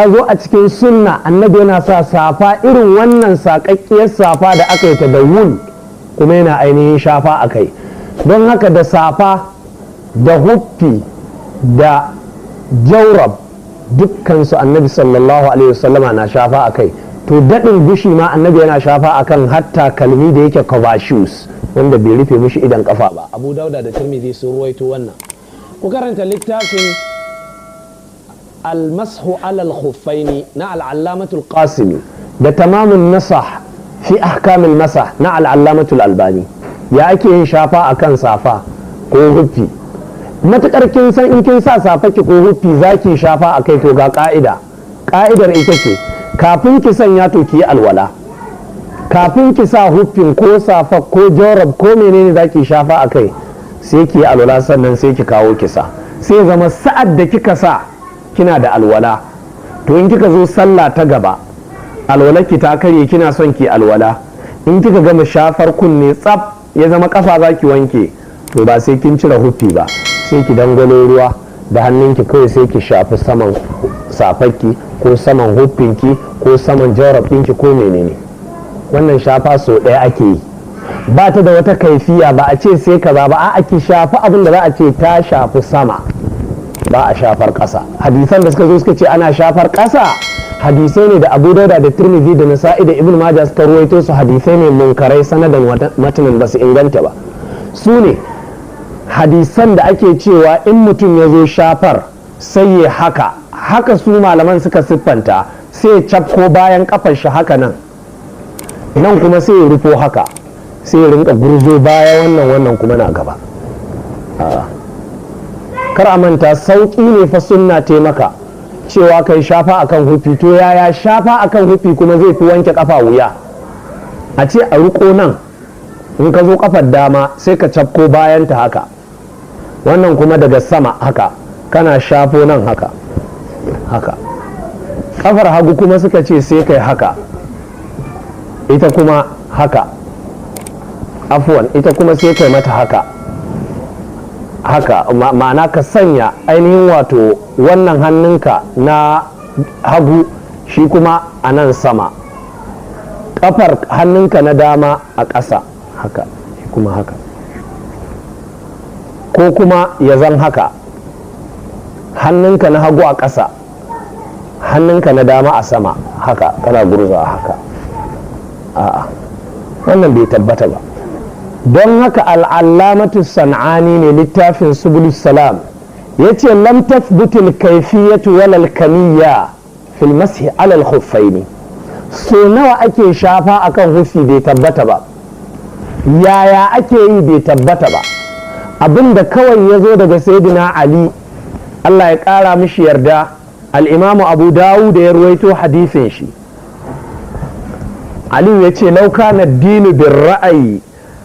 Ya zo a cikin sunna, Annabi yana sa safa irin wannan saƙaƙƙiyar safa da aka yi ta da wul, kuma yana ainihin shafa a kai. Don haka da safa da huffi da jaurab, dukkansu Annabi sallallahu alaihi wasallama na shafa a kai. To, daɗin gushi ma, Annabi yana shafa akan hatta kalmi da yake cover shoes, wanda bai rufe mishi idan kafa ba. Abu Dauda da Tirmidhi sun ruwaito wannan. Ku karanta littafin Almashu alal Khuffaini na Al'allamatul Qasimi da Tamamun Nasah fi Ahkamil Masah na Al'allamatul Albani. Ya ake yin shafa akan safa ko huffi? Matukar kin san in kin sa safa ki ko huffi zaki shafa a kai, to ga ka'ida. Ka'idar ita ce, kafin ki sanya, to ki yi alwala. Kafin ki sa huffin ko safa ko jorab ko menene zaki shafa a kai, sai ki yi alwala, sannan sai ki kawo ki sa. Sai zama sa'ad da kika sa kina da alwala. To, in kika zo sallah ta gaba, alwala ki ta karye, kina son ki alwala, in kika gama shafar kunne tsaf, ya zama kafa za ki wanke, to ba sai kin cire huffi ba, sai ki dangwalo ruwa da hannunki kawai, sai ki shafi saman safarki ko saman huffinki ko saman jarab ɗinki ko menene. Wannan shafa sau ɗaya ake yi, ba ta da wata kaifiya, ba a ce sai kaza ba. A ki shafi abin da za a ce ta shafi sama, ba a shafar ƙasa. Hadisan da suka zo suka ce ana shafar ƙasa, hadisai ne da Abu Dauda da Tirmidhi da Nasa'i da Ibn Majah suka ruwaito su. Hadisai ne munkarai sanadan, matanin ba su inganta ba. Su ne hadisan da ake cewa in mutum ya zo shafar sai ya haka haka. Su malaman suka siffanta, sai ya cafko bayan kafar shi haka nan, nan kuma sai ya rufo haka, sai ya rinka gurzo baya, wannan wannan kuma na gaba. Kar a manta, sauƙi ne fa sunna taimaka cewa kai shafa akan hufi. To, yaya shafa akan hufi kuma zai fi wanke kafa wuya? A ce a riko nan, in ka zo kafar dama sai ka cafko bayanta haka, wannan kuma daga sama haka, kana shafo nan haka haka. Kafar hagu kuma suka ce sai kai haka, ita kuma haka, afuwan, ita kuma sai kai mata haka haka. Ma'ana ka sanya ainihin wato wannan hannunka na hagu shi kuma a nan sama, kafar hannunka na dama a ƙasa haka, kuma haka. Ko kuma ya zan haka, hannunka na hagu a ƙasa, hannunka na dama a sama haka, kana gurza haka. A'a, wannan bai tabbata ba. Don haka Al'allamatu San'ani ne littafin Subulus Salam ya ce: lam tathbutil kaifiyatu walal kamiyya fil mashi alal khuffaini. So nawa ake shafa akan hufi bai tabbata ba, yaya ake yi bai tabbata ba. Abinda kawai ya zo daga Sayyidina Ali, Allah ya kara mishi yarda, Al'imamu Abu Dawud da ya ruwaito hadisin shi, Aliyu ya ce: lau kana dinu bin ra'ayi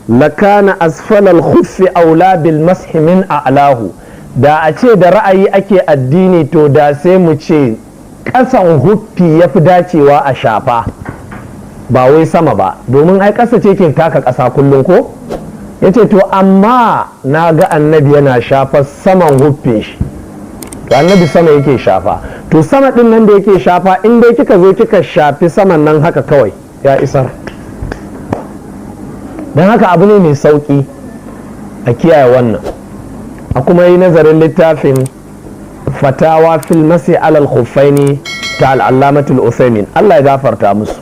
lakana asfalal khuffi aula bil mashi min a'lahu. Da a ce da ra'ayi ake addini, to da sai mu ce ƙasan huffi ya fi dacewa a shafa, ba wai sama ba, domin ai ƙasa ce ke taka ƙasa kullum ko. Ya ce: to amma na ga Annabi yana shafa saman huffin shi. To, Annabi sama yake shafa. To, sama ɗin nan da yake shafa, in dai kika zo kika shafi saman nan haka kawai, ya isar. Don haka abu ne mai sauƙi a kiyaye wannan, a kuma yi nazarin littafin Fatawa fil Masi alal Khuffaini ta Al'allamatul Uthaymin. Allah ya gafarta musu.